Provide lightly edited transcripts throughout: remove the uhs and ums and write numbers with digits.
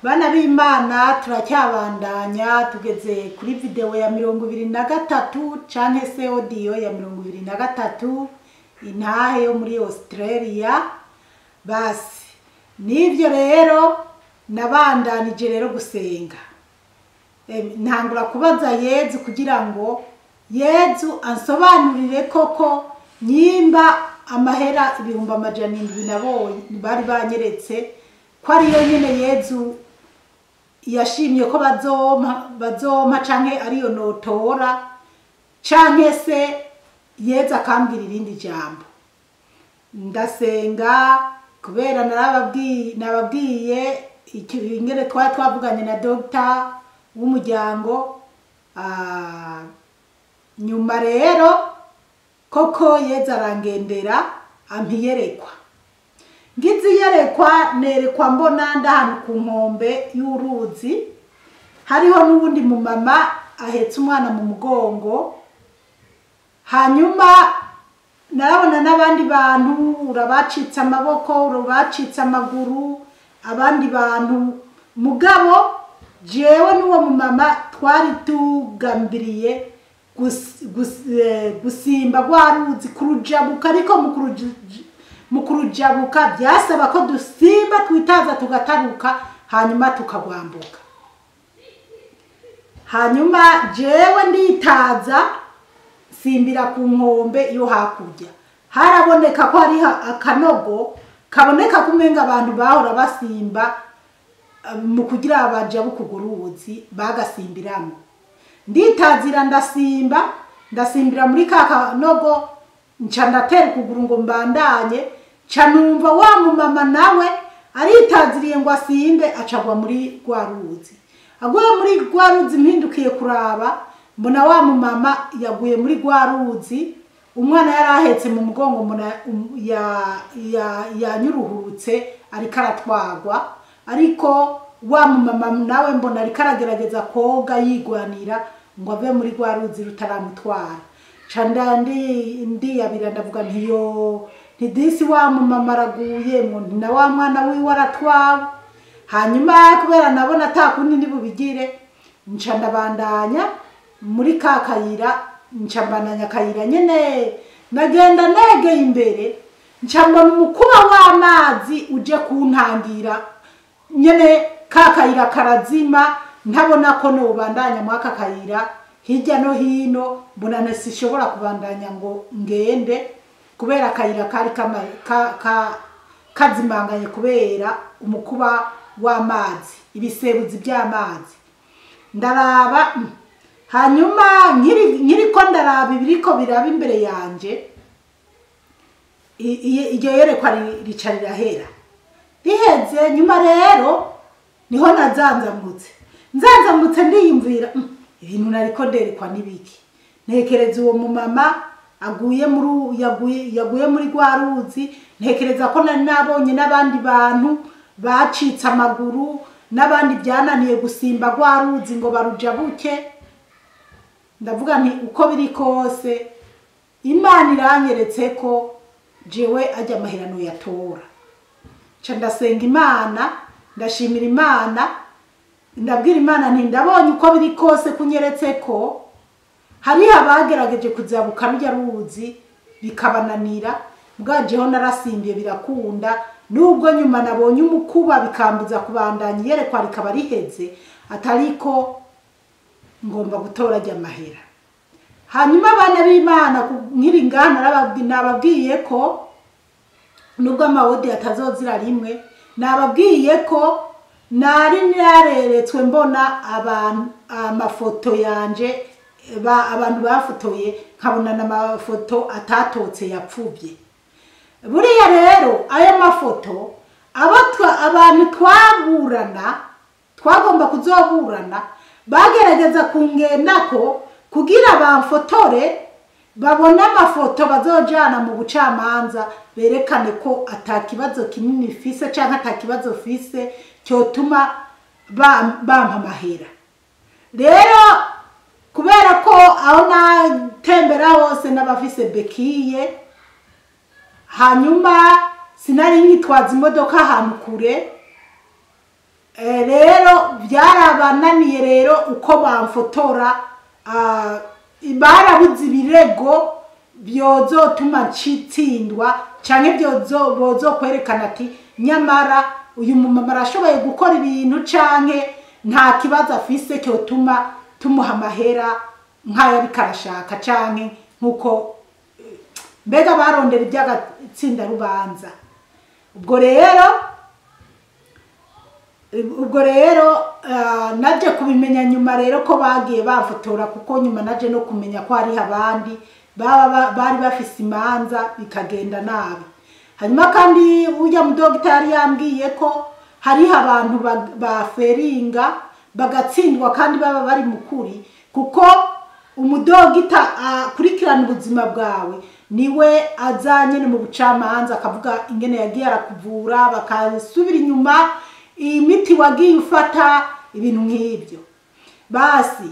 Bana b'Imana, turacyabandanya, tugeze kuri video ya 23 canke se audio ya 23, intahe yo muri Australia. Basi nivyo rero nabandanije rero gusenga, ntangura kubaza Yezu kugira ngo Yezu ansobanurire koko nyimba amahera 700,000 nabonye bari banyeretse ko ariyo nyene Yezu yashimye ko bazompa canke ariyo notora, canke se Yezu akambwira irindi jambo. Ndasenga kubera nababwiye ingene twari twavuganye na doctor w'umuryango. Nyuma rero koko Yezu arangendera ampiyerekwa. Ngize iyerekwa nerekwa mbona ndahantu ku nkombe y'uruzi, hariho n'uwundi mumama ahetse umwana mu mugongo. Hanyuma narabona n'abandi bantu, urabacitse amaboko, urabacitse amaguru, abandi bantu. Mugabo jewe n'uwo mumama twari tugambiriye gusimba rwa ruzi kurujabuka, ariko mu kurujabuka byasaba ko dusimba twitaza tugataruka, hanyuma tukagwambuka. Hanyuma jewe nditaza simbira ku nkombe yo hakurya, haraboneka ko hari akanogo kaboneka kumenga abantu bahora basimba mu kugira abajabuka urwo ruzi bagasimbiramo. Nditazira ndasimba, ndasimbira muri ka kanogo, nca ndatera ukuguru ngo mbandanye, nca numva wa mumama nawe aritaziriye ngo asimbe, acagwa muri rwa ruzi. Aguye muri rwa ruzi, mpindukiye kuraba mbona wa mumama yaguye muri rwa ruzi, umwana yari ahetse mu mugongo mbona yanyuruhurutse ariko aratwagwa, ariko wa mumama nawe mbona ariko aragerageza koga yigwanira ngo ave muri rwa ruzi rutaramutwara. Nca ndiyabira ndavuga nti yo, ntidisi wa mumama araguye, ngo na wa mwana wiwe aratwawe. Hanyuma kubera nabona atakundi ndibubigire, nca ndabandanya muri ka kayira, nca mbandanya akayira nyene, nagenda negeye imbere, nca mbona umukuba w'amazi uje kuntangira nyene, ka kayira karazima, ntabona ko nobandanya muri aka kayira hirya no hino, mbona ntishobora kubandanya ngo ngende kubera akayira kari kazimanganye kubera umukuba w'amazi, ibisebuzi by'amazi. Ndaraba, hanyuma nkiriko ndaraba ibiriko biraba imbere yanje, iryo yerekwa rica rirahera. Riheze nyuma rero niho nazanzamutse, nzanzamutse ndiyumvira ibintu nariko nderekwa nibiki. Ntekereza uwo mumama aguye muri yaguye muri rwa ruzi, ntekereza ko nari nabonye n'abandi bantu bacitse amaguru, n'abandi byananiye gusimba rwa ruzi ngo barujabuke. Ndavuga nti uko biri kose Imana iranyeretse ko jewe ajya amahirano yatora. Nca ndasenga Imana, ndashimira Imana, ndabwira Imana nti ndabonye uko biri kose kunyeretse ko hariho abagerageje kuzabuka rujya ruzi bikabananira, bwajeho narasimbiye birakunda, nubwo nyuma nabonye umukuba bikambuza kubandanya iyerekwa rikaba riheze, atariko ngomba gutora ajya amahera. Hanyuma abana b'Imana nkiri ngaha nababwiye ko nubwo amawodi atazozira rimwe, nababwiye ko nari nareretswe mbona abantu amafoto yanje abantu bafotoye, nkabona n'amafoto atatotse yapfubye. Buriya rero ayo mafoto abantu twaburana, twagomba kuzoburana, bagerageza kungendako kugira bamfotore babone amafoto bazojana mu bucamanza, berekane ko atakibazo kinini fise canke atakibazo fise cyotuma bampa amahera. Rero kubera ko aho natembera hose n'abafise bekiye, hanyuma sinari nkitwaza imodoka ahantu kure, Rero byarabananiye rero uko bamfotora, barabuze ibirego byozotuma nshitsindwa canke bozokwerekana ati nyamara uyu mumama arashoboye gukora ibintu canke nta kibazo afise cyotuma tumuha amahera nk'ayo ariko arashaka canke nkuko mbega barondera iby'agatsinda rubanza. Ubwo rero naje kubimenya nyuma rero ko bagiye bafotora, kuko nyuma naje no kumenya ko hari abandi baba bari bafise imanza bikagenda nabi. Hanyuma kandi ujya mu dogitari yambwiye ko hariho abantu baferinga bagatsindwa kandi baba bari mukuri, kuko umudogita akurikirana ubuzima bwawe niwe azanye mu bucamanza akavuga ingene yagiye arakuvura, bakasubira inyuma imiti wagiye ufata, ibintu nk'ibyo. Basi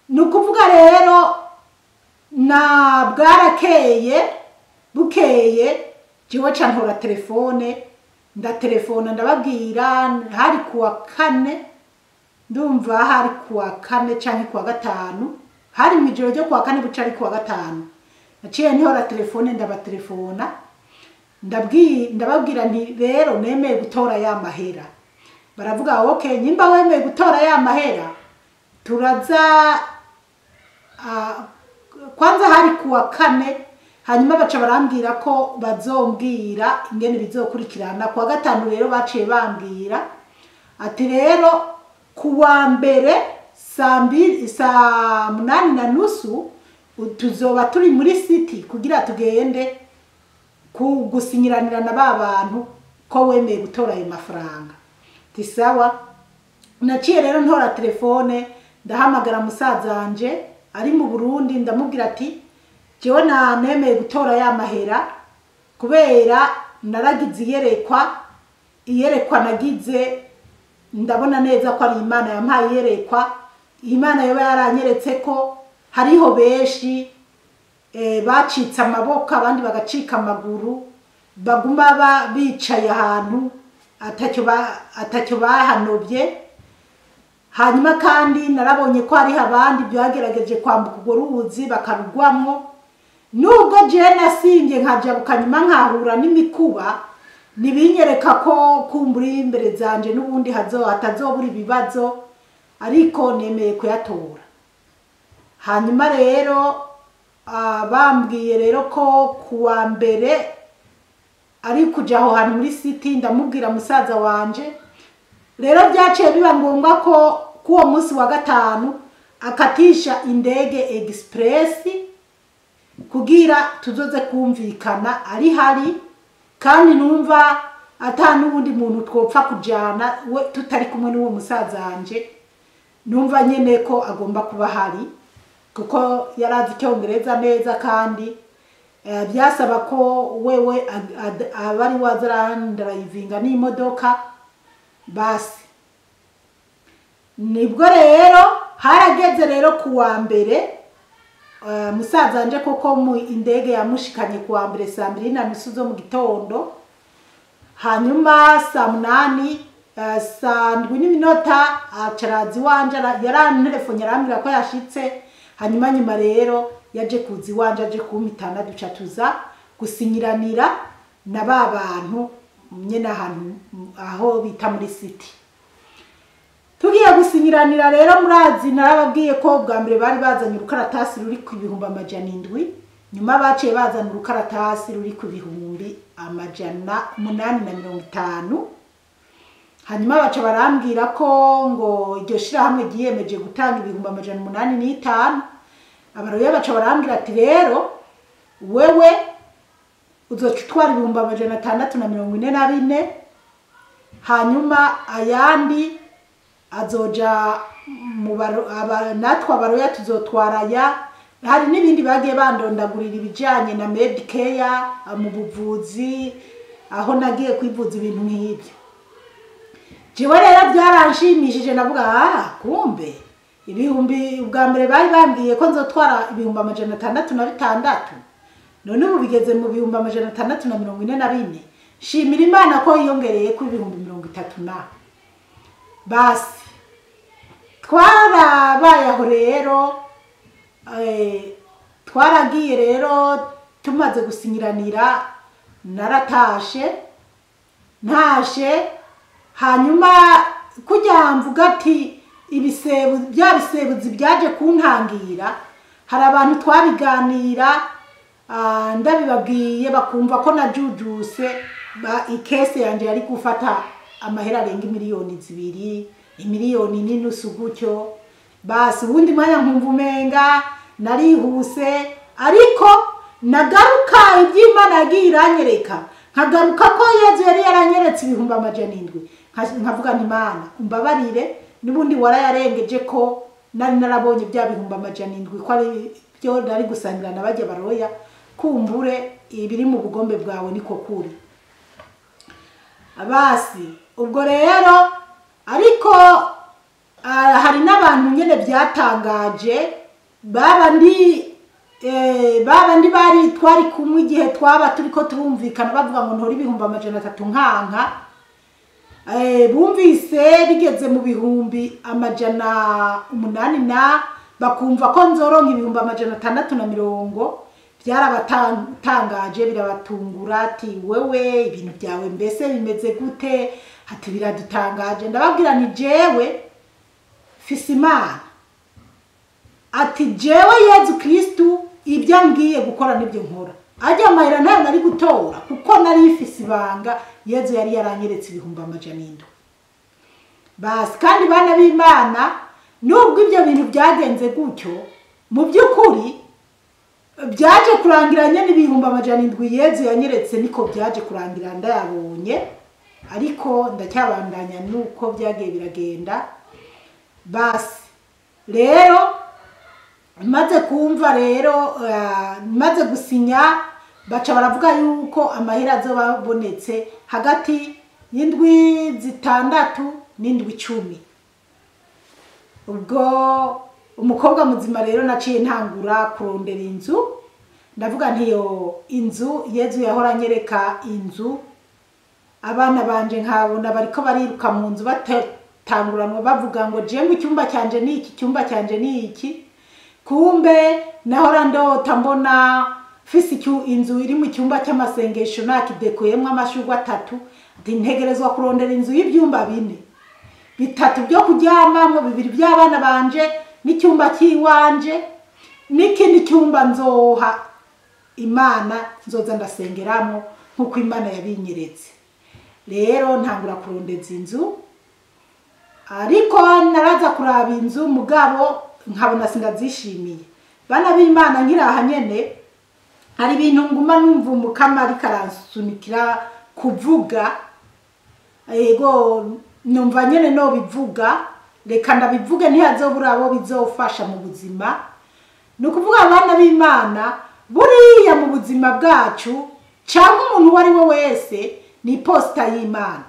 nukuvuga rero na bwarakeye bukeye jewe ca ntora telefone, ndatelefona ndababwira, hari kuwa kane, ndumva hari kuwa kane canke kuwa gatanu, hari mwijoro ryo kuwa kane buca ari kuwa gatanu. Naciye ntora telefone ndabatelefona, ndababwira nti rero nemeye gutora ya mahera. Baravuga okay, nyimba wemeye gutora ya mahera turaza. Kwanza hari kuwa kane, hanyuma baca barambwira ko bazombwira ingene bizokurikirana. Kuwa gatanu rero baciye bambwira ati rero kuwa mbere saa 8:30 tuzoba turi muri city kugira tugende kugusinyiranira na ba bantu ko wemeye gutora ayo mafaranga. Tisawa. Naciye rero ntora telefone ndahamagara musazanje ari mu Burundi, ndamubwira ati jewe na nemeye gutora ya mahera kubera naragize iyerekwa nagize, ndabona neza ko ari Imana yampaye iyerekwa. Imana yoba yaranyeretse ko hariho benshi bacitse amaboko abandi bagacika amaguru, baguma bicaye ahantu atacyo bahanobye. Hanyuma kandi narabonye ko hariho abandi byagerageje kwambuka urwo ruzi bakarugwamwo. Nubwo je nasinge nkajabuka nyuma nkahura n'imikuba, nibinyereka ko kumbura imbere zanje n'ubundi hatazobura ibibazo, ariko nemeye kuyatora. Hanyuma rero bambwiye rero ko kuwa mbere ari kuja aho hantu muri city, ndamubwira musaza wanje. Rero byaciye biba ngombwa ko kuwo munsi wa gatanu akatisha indege express kugira tuzoze kumvikana ari hari, kandi numva ata n'ubundi muntu twopfa kujana we tutari kumwe n'uwo musaza wanje. Numva nyene ko agomba kuba hari kuko yarazi icyongereza neza, kandi byasaba ko wewe abari wazarandarayivinga n'imodoka. Basi nibwo rero harageze rero kuwa mbere, musaza wanje koko mu indege yamushikanye kuwa mbere saa 2:30 zo mu gitondo. Hanyuma saa 8, saa 7:07 acarazi wanje yarantelefone arambwira ko yashitse. Hanyuma nyuma rero yaje kuzi wanje aje kumitana, duca tuza gusinyiranira na ba bantu nyene ahantu aho bita muri city. Tugiye gusinyiranira rero murazi narababwiye ko bwa mbere bari bazanye urukaratasi ruri ku 700,000, nyuma baciye bazana urukaratasi ruri ku 850,000. Hanyuma baca barambwira ko ngo iryo shirahamwe ryiyemeje gutanga 805,000. Abaroya baca barambwira ati rero wewe uzoca utwara 644,000, hanyuma ayandi azoja mu natwe abaroya tuzotwara ya. Hari n'ibindi bagiye bandondagurira ibijanye na Medicare mu buvuzi, aho nagiye kwivuza ibintu nk'ibyo. Jewe rero byaranshimishije, navuga kumbe ibihumbi ubwa mbere bari bambwiye ko nzotwara 606,000, none ubu bigeze mu 644,000. Shimira Imana ko yiyongereye ku 30,000. Basi twarabaye aho rero, twaragiye rero tumaze gusinyiranira, naratashe ntashe. Hanyuma kujya mvuga ati ibisebu bya bisebuzi byaje kuntangira, hari abantu twabiganira, ndabibabwiye bakumva ko najujuse, ikese yanje yari gufata amahera arenga 2 miliyoni, 1.5 miliyoni gutyo. Basi ubundi mwanya nkumva umenga narihuse, ariko nagaruka iby'Imana yagiye iranyereka, nkagaruka ko Yezu yari yaranyeretse 700,000, nkavuga nti Imana umbabarire, n'ubundi warayarengeje ko nari narabonye bya 700,000 ko ari byo nari gusangira na bajya baroya, kumbure ibiri mu bugombe bwawe niko kuri. Basi ubwo rero ariko hari n'abantu nyene byatangaje, babandi bari twari kumwe igihe twaba turiko turumvikana, bavuga ngo ntora 300,000 nkanka, bumvise bigeze mu 800,000 na bakumva ko nzoronka 650,000, byarabatangaje birabatungura, ati wewe ibintu byawe mbese bimeze gute? Ati biradutangaje. Ndababwira ni jewe mfise Imana, ati jewe Yezu Kristu ibyo ambwiye gukora nibyo nkora. Ajya amahera ntayo nari gutora kuko nari mfise ibanga, Yezu yari yaranyeretse 700,000. Basi kandi bana b'Imana, nubwo ibyo bintu byagenze gutyo, mu by'ukuri byaje kurangira nyene 700,000 Yezu yanyeretse, niko byaje kurangira ndayabonye, ariko ndacyabandanya nuko byagiye biragenda. Basi rero maze kumva rero, maze gusinya, baca baravuga yuko amahera azoba abonetse hagati y'indwi 6 n'indwi 10. Ubwo umukobwa muzima rero naciye ntangura kurondera inzu, ndavuga ntiyo inzu Yezu yahora anyereka inzu, abana banje nkabona bariko bariruka mu nzu batanguranwa bavuga ngo jewe icyumba cyanje ni iki, icyumba cyanje ni iki. Kumbe nahora ndota mbona mfise inzu iri mu cyumba cy'amasengesho nakidekoyemwo amashurwe 3, ati ntegerezwa kurondera inzu y'ibyumba 4, 3 byo kuryamamwo, 2 by'abana banje n'icyumba cy'iwanje n'ikindi cyumba nzoha Imana nzoza ndasengeramo nk'uko Imana yabinyeretse. Rero ntangura kurondeza inzu, ariko naraza kuraba inzu mugabo nkabona sindazishimiye. Bana b'Imana, nkiraha nyene hari ibintu nguma numva umukama ariko aransunikira kuvuga, ego numva nyene no bivuga, reka ndabivuge ntihazobura abo bizofasha mu buzima. Ni ukuvuga abana b'Imana, buriya mu buzima bwacu cyangwa umuntu uwo ari we wese ni iposita y'Imana.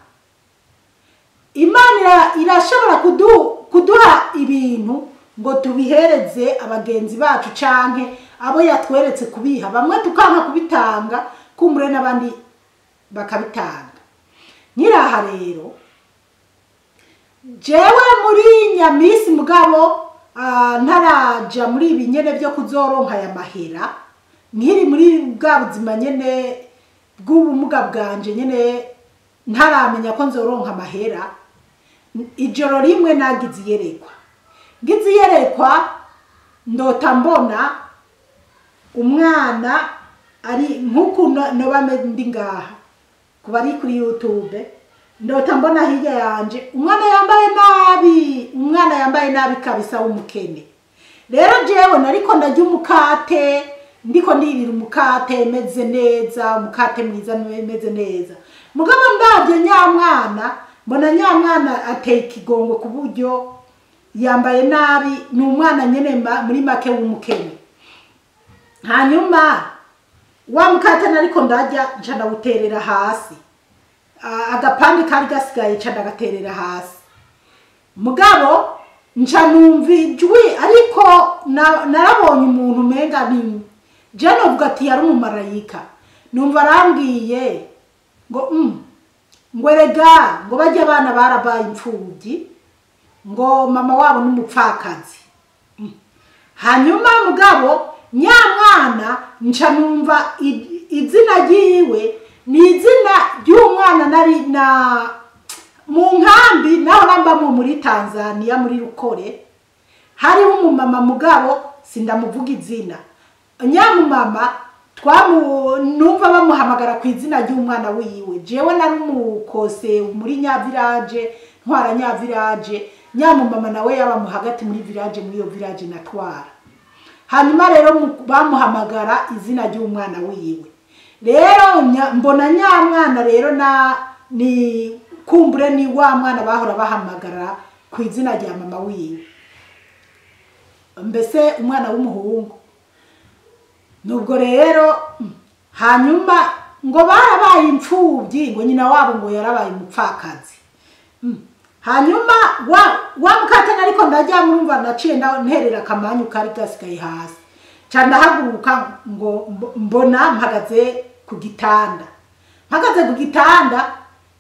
Imana irashobora kuduha ibintu ngo tubihereze abagenzi bacu canke abo yatweretse kubiha, bamwe tukanka kubitanga, kumbure n'abandi bakabitanga. Nyiraha rero jewe muri nyamisi mugabo, ntaraja muri ibi nyene byo kuzoronka aya mahera, nkiri muri bwa buzima nyene bw'ubumuga bwanje nyene, ntaramenya ko nzoronka amahera, ijoro rimwe nagize iyerekwa. Ngize iyerekwa ndota mbona umwana ari nk'uku noba ndi ngaha kuba ari kuri YouTube, ndota mbona hirya yanje umwana yambaye nabi, umwana yambaye nabi kabisa w'umukene. Rero jewe nariko ndarya umukate, ndiko ndirira umukate meze neza, umukate mwiza meze neza, mugabo ndabye nyamwana mbona nyamwana ateye ikigongo ku buryo yambaye nabi, ni umwana nyene muri make w'umukene. Hanyuma wa mukate nariko ndarya nca ndawuterera hasi, agapande kari gasigaye nca ndagaterera hasi, mugabo nca numva ijwi, ariko narabonye umuntu umenga ni je novuga ati yari umumarayika, numva arambwiye ngo ngo erega ngo bajye abana barabaye imfubyi. Ngo mama wabo n'umupfakazi. Hanyuma mugabo nyamwana nca numva izina ryiwe ni izina ry'umwana nari na mu nkambi naho nambamo muri Tanzania muri Rukore. Hariho umumama mugabo sindamuvuga izina, nyamumama numva bamuhamagara ku izina ry'umwana wiwe. Jewe nari umukose muri Nyavirage, ntwara Nyavirage, nyamumama nawe yaba mu hagati muri village, muri iyo village natwara. Hanyuma rero bamuhamagara izina ry'umwana wiwe. Rero mbona nyamwana rero na ni kumbure ni wa mwana bahora bahamagara ku izina rya mama wiwe, mbese umwana w'umuhungu. Nubwo rero hanyuma ngo barabaye imfubyi, ngo nyina wabo ngo yarabaye umupfakazi. Hanyuma wa mukatana ariko ndajya murumva naciye nterera akamanyu kari gasigaye hasi, ca ndahaguruka ngo mbona mpagaze ku gitanda. Mpagaze ku gitanda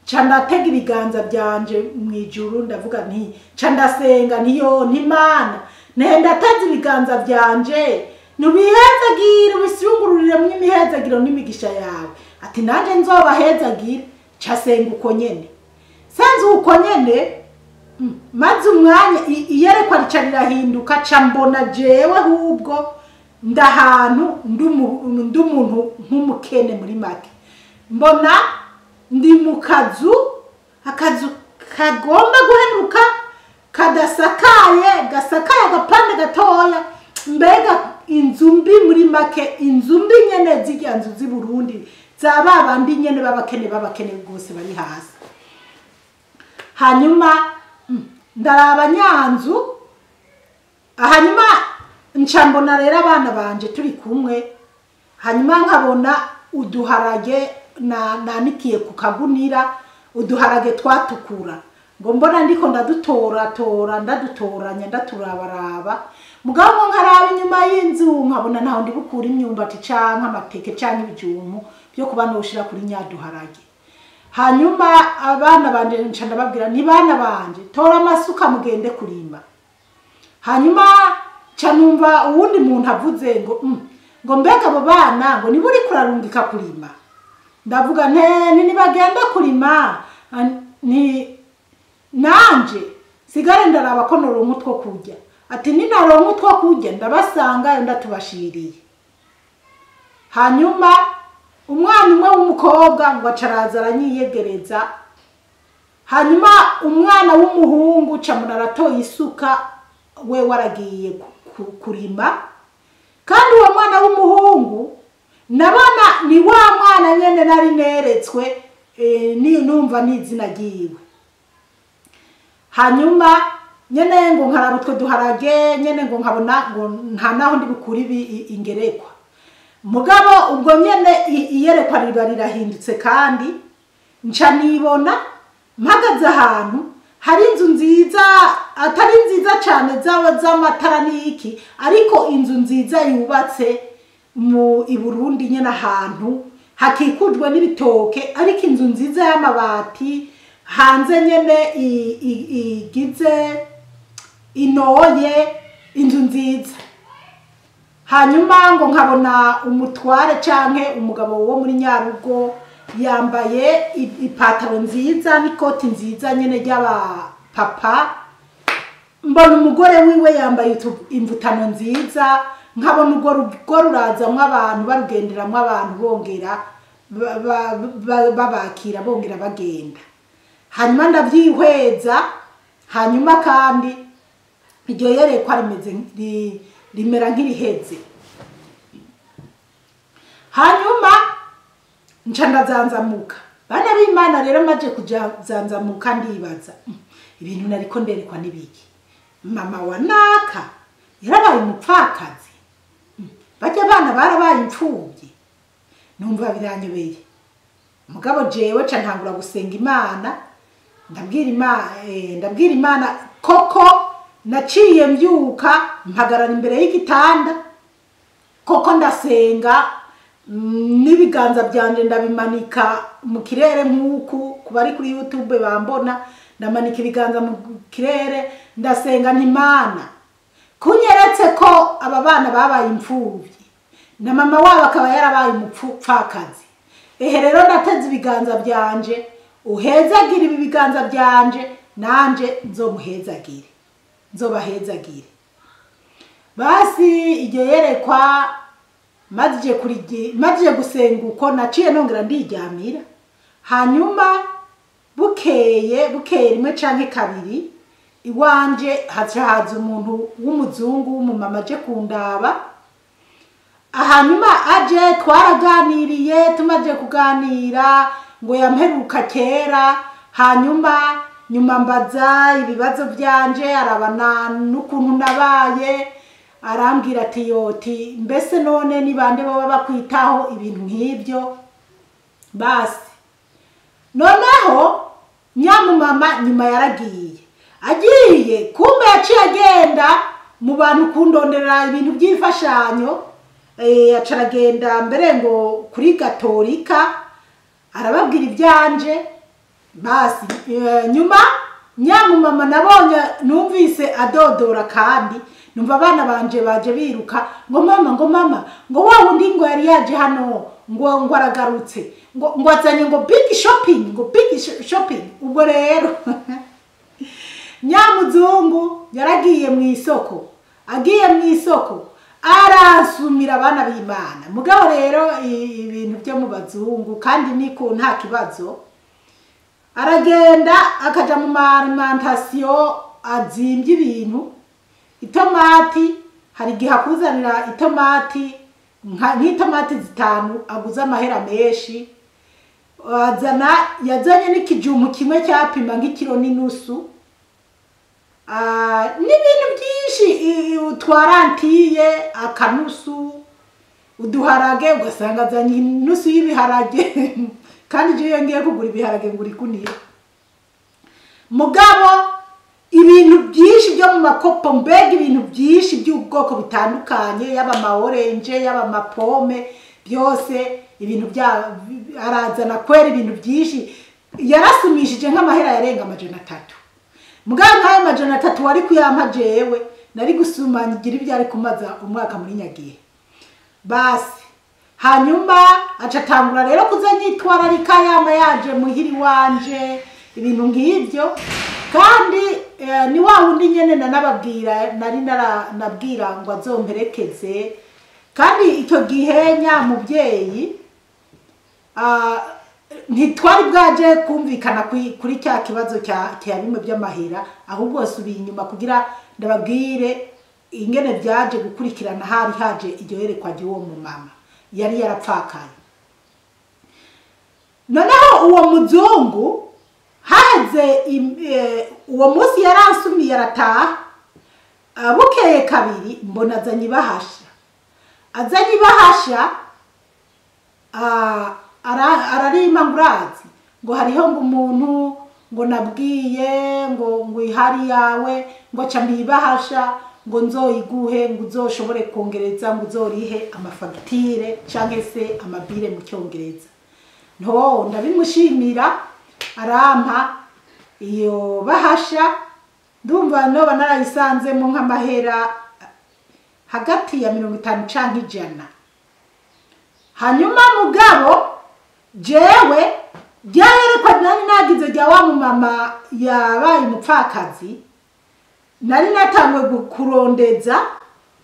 ca ndatega ibiganza byanje mu ijuru, ndavuga nti ca ndasenga ntiyo ntimana ndateze ibiganza byanje nubihezagire ubisungururire mu imihezagiro n'imigisha yawe, ati nanje nzobahezagire. Ca senga uko nyene, senze uko nyene, maze umwanya iyerekwa rica rirahinduka, ca mbona jewe hubwo ndahantu ndumuntu nk'umukene muri make. Mbona ndi mu kazu, akazu kagomba guhenuka, kadasakaye, gasakaye agapande gatoya, mbega inzu mbi muri make, inzu mbi nyene zirya nzu z'i Burundi za babandi nyene babakene gose bari hasi. Hanyuma ndaraba nyanzu, hanyuma nca mbona rero abana banje turi kumwe, hanyuma nkabona uduharage nanikiye ku kagunira, uduharage twatukura, ngo mbona ndiko ndadutoratora ndadutoranya ndaturabaraba, mugabo nkaraba inyuma y'inzu nkabona ntaho ndi bukura imyumbati canke amateke canke ibijumbu byo kuba noshira kuri nyaduharage. Hanyuma abana banje nca ndababwira nti bana banje tora amasuka mugende kurima. Hanyuma nca numva uwundi muntu avuze ngo ngo mbega abo bana ngo niba uriko urarungika kurima. Ndavuga nte nibagenda kurima ni nanje sigare ndaraba ko noronka utwo kurya. Ati ninaronka utwo kurya ndabasanga ndatubashiriye. Hanyuma umwana umwe w'umukobwa ngo acaraza aranyiyegereza. Hanyuma umwana w'umuhungu camuna aratoye isuka we waragiye kurima. Kandi uwo mwana w'umuhungu nabona ni wa mwana nyene nari neretswe, ni numva n'izina ryiwe. Hanyuma nyene ngo nkaraba utwo duharage nyene ngo nkabona ngo nta naho ndi bukura ingerekwa. Mugabo ubwo nyene iyerekwa riba rirahindutse, kandi nca nibona mpagaze ahantu hari inzu nziza, atari nziza cyane z'amatara n'iki, ariko inzu nziza yubatse mu i Burundi nyene ahantu hakikujwe n'ibitoke, ariko inzu nziza y'amabati hanze nyene igize inoye, inzu nziza. Hanyuma ngo nkabona umutware canke umugabo wo muri Nyarugo yambaye ipataro nziza n'ikoti nziza nyene ry'abapapa. Mbona umugore wiwe yambaye imvutano nziza, nkabona urwo rugo rurazamwo abantu barugenderamwo abantu bongera babakira bongera bagenda. Hanyuma ndavyihweza. Hanyuma kandi iryo yerekwa rimeze rimera nk'iriheze. Hanyuma nca ndazanzamuka. Bana b'Imana rero maje kujazanzamuka ndibaza ibintu nariko nderekwa nibiki. Mama wa naka yarabaye umupfakazi, bajya abana barabaye imfubyi. Numva biranyobeye. Mugabo jewe ca ntangura gusenga Imana, ndabwira Imana koko naciye mbyuka mpagarara imbere y'igitanda, koko ndasenga n'ibiganza byanje ndabimanika mu kirere nk'uku kubari kuri YouTube bambona. Ndamanika ibiganza mu kirere, ndasenga nti Mana, kunyeretse ko aba bana babaye imfuvyi na mama wabo akaba yarabaye umupfakazi, ehe rero ndateze ibiganza byanje, uhezagire ibi biganza byanje, nanje nzomuhezagire, nzobahezagire. Basi iryo yerekwa maze gusenga uko naciye nongera ndiryamira. Hanyuma bukeye rimwe canke kabiri iwanje haza umuntu w'umuzungu w'umumama aje kundaba. Hanyuma aje twaraganiriye, tumaze kuganira ngo yamperuka kera. Hanyuma nyuma mbaza ibibazo byanje, arabana n'ukuntu nabaye, arambwira ati yoti mbese none ni bande baba bakwitaho ibintu nk'ibyo. Basi noneho nyamumama nyuma yaragiye, agiye kumbe yaciye agenda mu bantu kundondera ibintu by'imfashanyo. Acaragenda mbere ngo kuri Gatolika arababwira ibyanje. Basi nyuma nyamumama nabonye numvise adodora, kandi numva abana banje baje biruka ngo mama, ngo mama, ngo wa wundi ngo yari yaje hano ngo aragarutse, ngo azanye ngo big shopping, ngo big shopping. Ubwo rero nyamuzungu yaragiye mu isoko, agiye mu isoko arasumira abana b'Imana. Mugabo rero ibintu byo mu bazungu kandi niko nta kibazo, aragenda akaja mu alimentation azimbye ibintu. Itomati hari igihe akuzanira itomati nk'itomati 5 aguza amahera menshi, azana yazanye n'ikijumbu kimwe cyapima nk'ikiro n'inusu, n'ibintu byinshi, utwarantiye akanusu, uduharage ugasanga azanye inusu y'ibiharage kandi je ngiye kugura ibiharage nguri kunira. Mugabo ibintu byinshi byo mu makopo, mbega ibintu byinshi by'ubwoko bitandukanye, yaba ama orange, yaba amapome, byose ibintu bya arazana kwera ibintu byinshi. Yarasumishije nk'amahera yarenga 300. Mugabo nk'ayo 300 wari kuyampa jewe nari gusuma ngira ibyo ari kumaza umwaka muri nyagihe. Basi hanyuma acatangura rero kuza nyitwararika yama yaje muhiri wanje ibintu nk'ibyo. Kandi ni wa wundi nyene nanababwira, nari naranabwira ngo azomperekeze. Kandi icyo gihe nyamubyeyi ntitwari bwaje kumvikana kuri cya kibazo cya bimwe by'amahera, ahubwo subiye inyuma kugira ndababwire ingene byaje gukurikirana. Hari haje iryo yerekwa ry'uwo mumama yari yarapfakaye. Noneho uwo muzungu haheze uwo munsi yaransumiye arataha. Bukeye kabiri mbona azanye ibahasha, azanye ibahasha ararima ngurazi ngo hariho ngo umuntu ngo nabwiye ngo ihari yawe ngo ca mbibahasha ngo nzoyiguhe ngo uzoshobore kongereza ngo uzorihe amafagitire canke se amabire mu cyongereza. Nto ndabimushimira, arampa iyo bahasha. Ndumva noba narayisanzemo nk'amahera hagati ya 50 canke 100. Hanyuma mugabo jewe ryayerekwa nari nagize rya wa mumama yabaye umupfakazi, nari natangwe kurondeza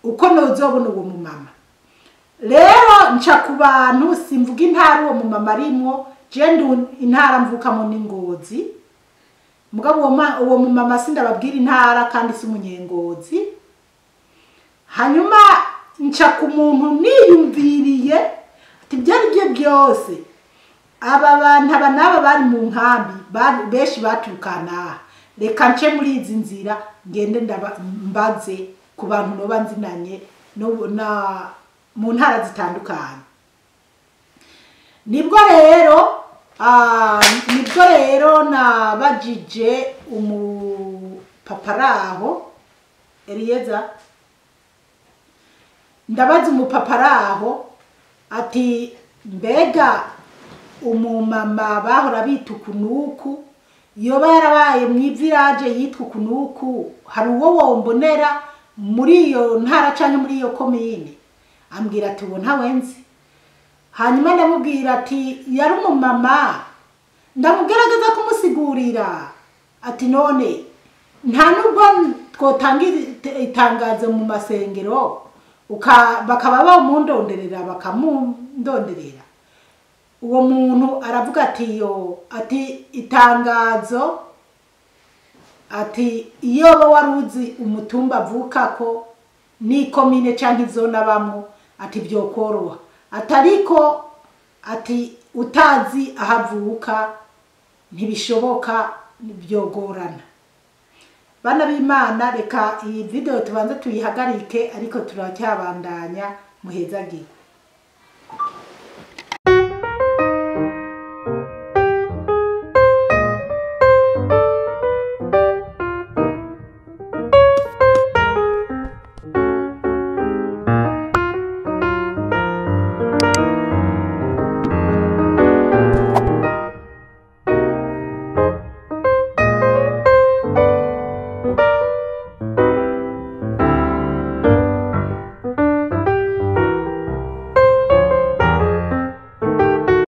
uko nozobona uwo mumama. Rero nca ku bantu, simvuga intara uwo mumama arimwo, je intara mvukamo ni Ngozi. Mugabo uwo mumama sindababwira intara kandi si umunyengozi. Hanyuma nca ku muntu niyumviriye ati byari byo byose aba bantu aba n'aba bari mu nkambi benshi baturukana, reka nce muri izi nzira ngende mbaze ku bantu noba nzinanye mu ntara zitandukanye. Nibwo rero nabajije umupaparaho Elieza, ndabaza umupaparaho ati mbega umumama bahora bita ukunuku yoba yarabaye mu ivillage yitwa ukunuku, hari uwo wombonera muri iyo ntara canke muri iyo komine? Ambwira ati uwo ntawe nzi. Hanyuma ndamubwira ati yari umumama, ndamugerageza kumusigurira ati none nta nubwo twotanga itangazo mu masengero bakaba bamundonderera, bakamundonderera. Uwo muntu aravuga ati yo, ati itangazo, ati iyo wari uzi umutumba avukako n'ikomine canke izone abamwo, ati vyokoroha, ati ariko ati utazi aho avuka ntibishoboka, byogorana. Bana b'Imana, reka iyi video tubanze tuyihagarike, ariko turacyabandanya. Muhezagirwe.